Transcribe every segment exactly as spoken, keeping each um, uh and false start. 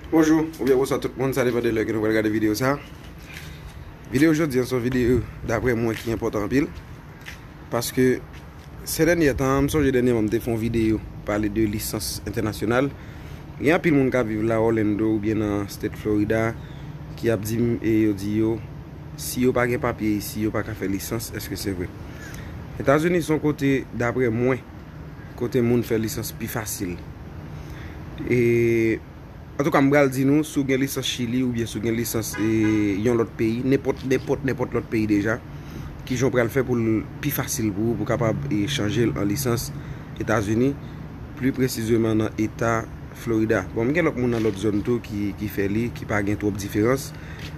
Bonjou, oubyen bonswa tout moun, sa depann de lè ke nou pral gade videyo sa. Videyo jodi an se yon videyo, daprè mwen, ki enpòtan anpil. Paske, se dènye tan, m sonje dènyèman m te fè yon videyo pale de lisans entènasyonal. Gen anpil moun k ap viv la Orlando oubyen nan State Florida ki ap di m, e yo di yo, si yo pa gen papye isi, yo pa ka fè lisans. Èske se vre? Etazini se yon kote, daprè mwen, kote moun fè lisans pi fasil. E Antouka, m pral di nou, si w gen lisans Chili oubyen si w gen lisans, e, yon lòt peyi, nenpòt, nenpòt, nenpòt lòt peyi deja, kijan w pral fè pou l pi fasil pou ou, pou w kapab, e, chanje l an lisans Etazini, pli presizeman nan eta Florida. Bon, m gen lòt moun nan lòt zòn tou ki, ki fè li, ki pa gen twòp diferans,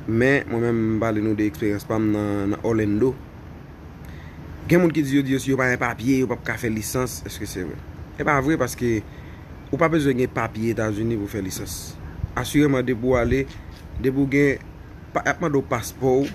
men mwen menm, m pale nou de eksperyans pa m nan, nan Orlando. Gen moun ki di yo, di yo, si yo pa gen papye, yo p ap ka fè lisans. Èske se vre? E pa vre, paske ou pa bezwen gen papye Etazini pou fè lisans. Asireman, depi w ale, depi w gen, pa, y ap mande w paspò w,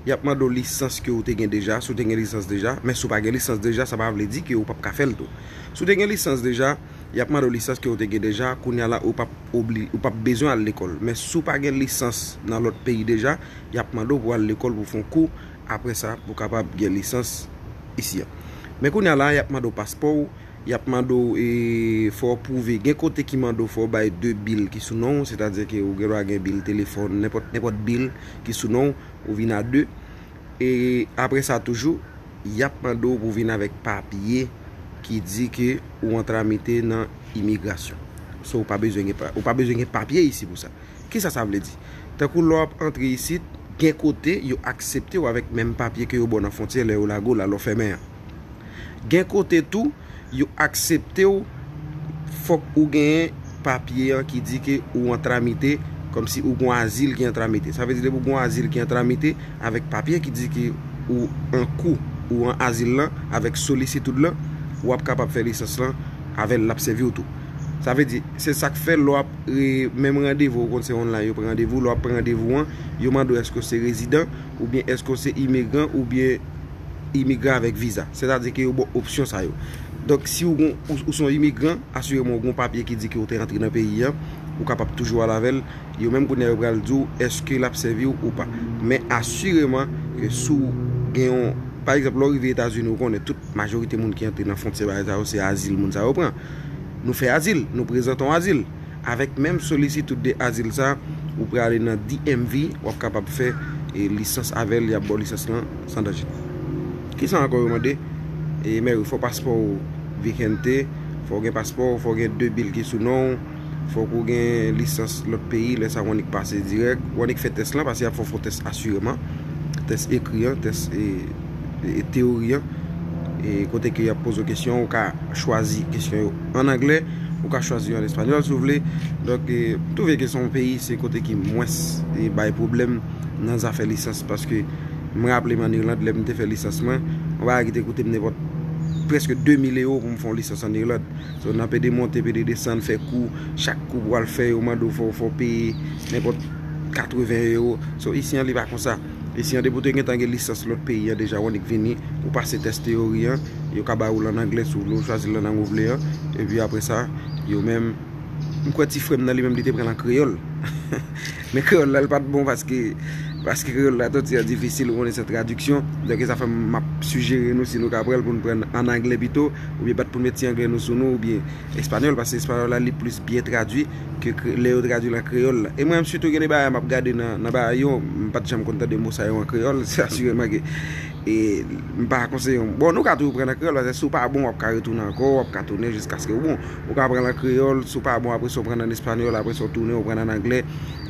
y ap mande w lisans ke w te gen deja, si w te gen lisans deja, men si w pa gen lisans deja, sa pa vle di ke w p ap ka fè l tou. Si w te gen lisans deja, y ap mande w lisans ke w te gen deja, kounye a la, ou p ap obli-, ou p ap bezwen al lekòl. Men si w pa gen lisans nan lòt peyi deja, y ap mande w pou w al lekòl pou w fè yon kou, apre sa, pou w kapab gen lisans isi a. Men kounye a la, y ap mande w paspò w, y ap mande w, e, fò w pwouve, gen kote ki mande w fò w bay de bil ki sou non w, sètadi ke ou gen dwa gen bil telefòn, nenpòt, nenpòt bil ki sou non w, ou vin a de. E apre sa toujou, y ap mande w pou w vin avèk papye ki di ke ou antramite nan imigrasyon. So, ou pa bezwen gen pa-, ou pa bezwen gen papye isi pou sa. Kisa sa vle di? Tankou lè w ap antre isit, gen kote yo aksepte w avèk menm papye ke yo ba w nan fwontyè lè yo lage w la, lè w fèmen an. Gen kote tou, yo aksepte w, fòk ou genyen papye an ki di ke ou an tramite, kòmsi ou gon azil ki an tramite. Sa vle di, depi ou gon azil ki an tramite, avèk papye ki di ke ou an kou, ou an azil lan, avèk solisitid lan, w ap kapab fè lisans lan avè l, l ap sèvi w tou. Sa vle di, se sa k fè lè w ap, e, menm randevou, ou konn se online yo pran randevou, lè w ap pran randevou an, yo mande w èske w se rezidan, oubyen èske w se imigran, oubyen imigran avèk viza. Sètadi ke yo ba w opsyon sa yo. Donk, si ou gon, ou, ou se yon imigran, asireman ou gon papye ki di ke ou te antre nan peyi an, ou kapab toujou al avè l. Yo menm kounye a yo pral di w èske l ap sèvi w ou pa. Men asireman ke si w gen yon, pa egzanp, lè w rive Etazini, ou konnen tout majorite moun ki antre nan fwontyè bagay sa yo, se azil moun sa yo pran. Nou fè azil, nou prezante yon azil. Avèk menm solisitid de azil sa, ou prale nan D M V, w ap kapab fè, e, lisans avè l, y ap ba w lisans lan san danje. Kisa ankò yo mande? E, men wi, fò paspò w vigente, fò w gen paspò, fò w gen de bil ki sou non w, fòk ou gen lisans lòt peyi, lè sa w annik pase dirèk, w annik fè tès lan, paske y ap fè w fè yon tès asireman, tès ekri an, tès, e, e, teyori an, e, kote ke y ap poze w kesyon, ou ka chwazi kesyon yo an anglè, ou ka chwazi yo an espanyòl si w vle. Donk, e, m twouve ke se yon peyi, se kote ki mwens, e, bay pwoblèm nan zafè lisans, paske m raple m ann Irland, lè m te fè lisans mwen, yon bagay ki te koute m nenpòt prèske de mil ewo pou m fè yon lisans ann Irland. So, nan pede monte, pede desann, fè kou, chak kou pou w al fè, yo mande w fò, fò w peye nenpòt katreven ewo. So, isi an, li pa konsa. Isi an, depi w te gentan gen lisans lòt peyi an deja, w annik vini, ou pase tès teyori an, yo ka ba ou l ann anglè si w vle, ou chwazi l nan lang ou vle an. Epi apre sa, yo menm, m kwè ti frè m nan li menm, li te pran l an kreyòl. Men kreyòl la, li pa t bon paske, paske kreyòl la, t on ti jan difisil, ou konnen se tradiksyon. Donk, e sa fè m ap sijere nou, si nou ka pran l, pou n pran l ann anglè pito, oubyen bat pou n met ti anglè nou sou nou, oubyen espanyòl, paske espanyòl la, li plis byen tradui ke kre-, lè yo tradui l an kreyòl la. E mwen menm, sitou gen de bagay m ap gade nan, nan bagay yo, m pa t janm konn tande mo sa yo an kreyòl, se asireman ke, e, m pa konseye w. Bon, nou ka toujou pran l an kreyòl, paske si w pa bon, w ap ka retounen ankò, w ap ka tounen jiskaske w bon. Ou ka pran l an kreyòl, si w pa bon, apre sa w pran l an espanyòl, apre sa w tounen, w pran l an anglè.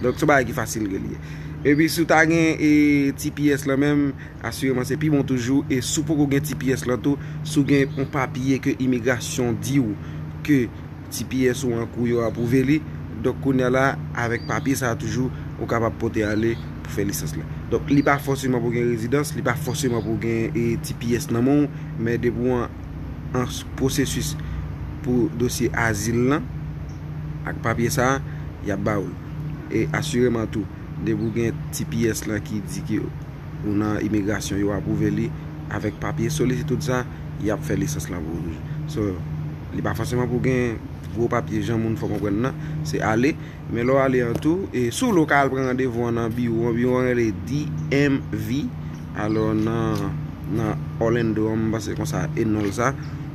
Donk, se yon bagay ki fasil ke l ye. Epi, si w ta gen, e, T P S lan menm, asireman se pi bon toujou. E si w poko gen T P S lan tou, si w gen yon papye ke imigrasyon di w ke T P S ou an kou, yo apwouve li, donk kounye a la, avèk papye sa a toujou, ou kapab pote ale pou fè lisans la. Donk, li pa fòseman pou gen rezidans, li pa fòseman pou gen, e, T P S nan men w, men depi w an, an s-, pwosesis pou dosye azil lan, ak papye sa a, y ap ba w l. E asireman tou, depi w gen T P S lan ki di ke ou nan imigrasyon, yo apwouve li avèk papye, solisitid sa, y ap fè lisans lan pou ou toujou. So, Li pa fòseman pou gen gwo papye jan moun fè konprann nan, se ale. Men lè w ale an tou, e si w lè w ka al pran randevou an nan biwo an, biwo an rele D M V. Alò nan, nan Orlando an, m panse konsa e non l sa.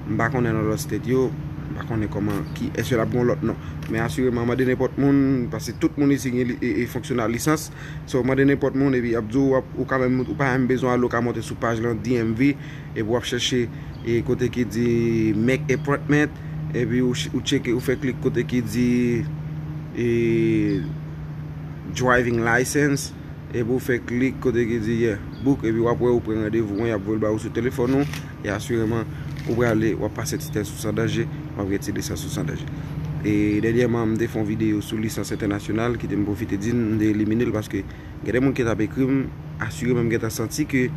M pa konnen nan lòt state yo, m pa konnen kòman, ki, èske l ap gen yon lòt non. Men asireman, mande nenpòt moun, paske tout moun isi gen li, e, e fonksyonal lisans. So, mande nenpòt moun, epi y ap di w, w ap, ou ka menm, ou pa menm bezwen ale, ou ka monte sou paj lan D M V, epi w ap chèche, e, kote ki di make appointment, epi ou ch-, ou tcheke, ou fè klik kote ki di, e, driving license, epi ou fè klik kote ki di, yeah, book, epi w ap wè ou pran randevou an, y ap voye l ba ou sou telefòn ou, e asireman, ou prale, w ap pase ti tès ou san danje, w ap gen ti lisans ou san danje. E dènyèman, m te fè yon videyo sou lisans entènasyonal, kite m pwofite di n, m te elimine l paske gen de moun ki t ap ekri m, asireman m gentan santi ke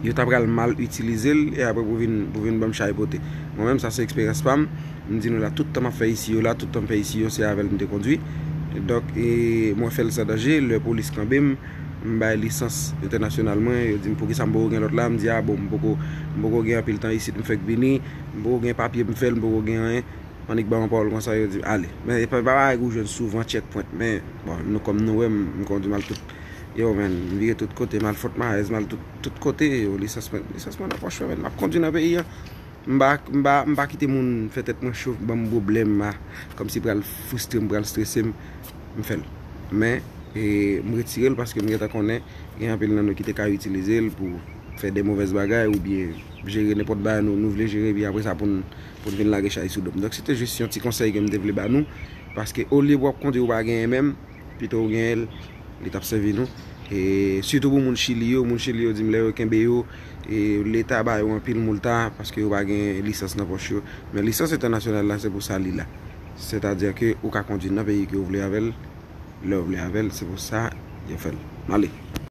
yo ta pral mal itilize l, e apre pou vin, pou vin ban m chay pote. Mwen menm, sa se eksperyans pa m. M di nou la, tout tan m ap fè isi yo la, tout tan m fè isi yo, se avè l m te kondwi. Donk, e, mwen fè l san danje, lè polis kanbe m, m bay lisans entènasyonal mwen, yo di m, "Poukisa m poko gen lòt la?" M di, "A bon, m poko, m poko gen anpil tan isit, m fèk vini, m poko gen papye m fè l, m poko gen anyen." Annik ban m yon pawòl konsa, yo di, "Ale." Men e pa, pa bagay ou jwenn souvan, checkpoint, men, bon, nou kòm nou wè m, m kondwi m al tout, yo, men, m vire tout kote, m al Fort Myers, m al tout, tout kote, yo, lisans mwen, lisans mwen nan pòch mwen, men, m ap kondwi nan peyi a. M pa, m pa, m pa kite moun fè tèt mwen cho, ban m pwoblèm, a, kòmsi pral fristre m, pral strese m, m fè l. Men, e, m retire l paske m gentan konnen gen anpil nan nou ki te ka itilize l pou fè de movèz bagay oubyen jere nenpòt bagay nou, nou vle jere, epi apre sa pou n, pou n vin lage chay sou do m. Donk, se te jis yon ti konsèy ke m te vle ba nou, paske olye pou w ap kondwi ou pa genyen menm, pito w genyen l, li t ap sèvi nou. E sitou pou moun Chili yo, moun Chili yo di m lè yo kenbe yo, e Leta ba yo anpil moulta paske yo pa gen lisans nan pòch yo. Men lisans entènasyonal la, se pou sa li la. Sètadi ke ou ka kondwi nan peyi ke w vle avè l, lè w vle avè l, se pou sa yo fè l. Ale.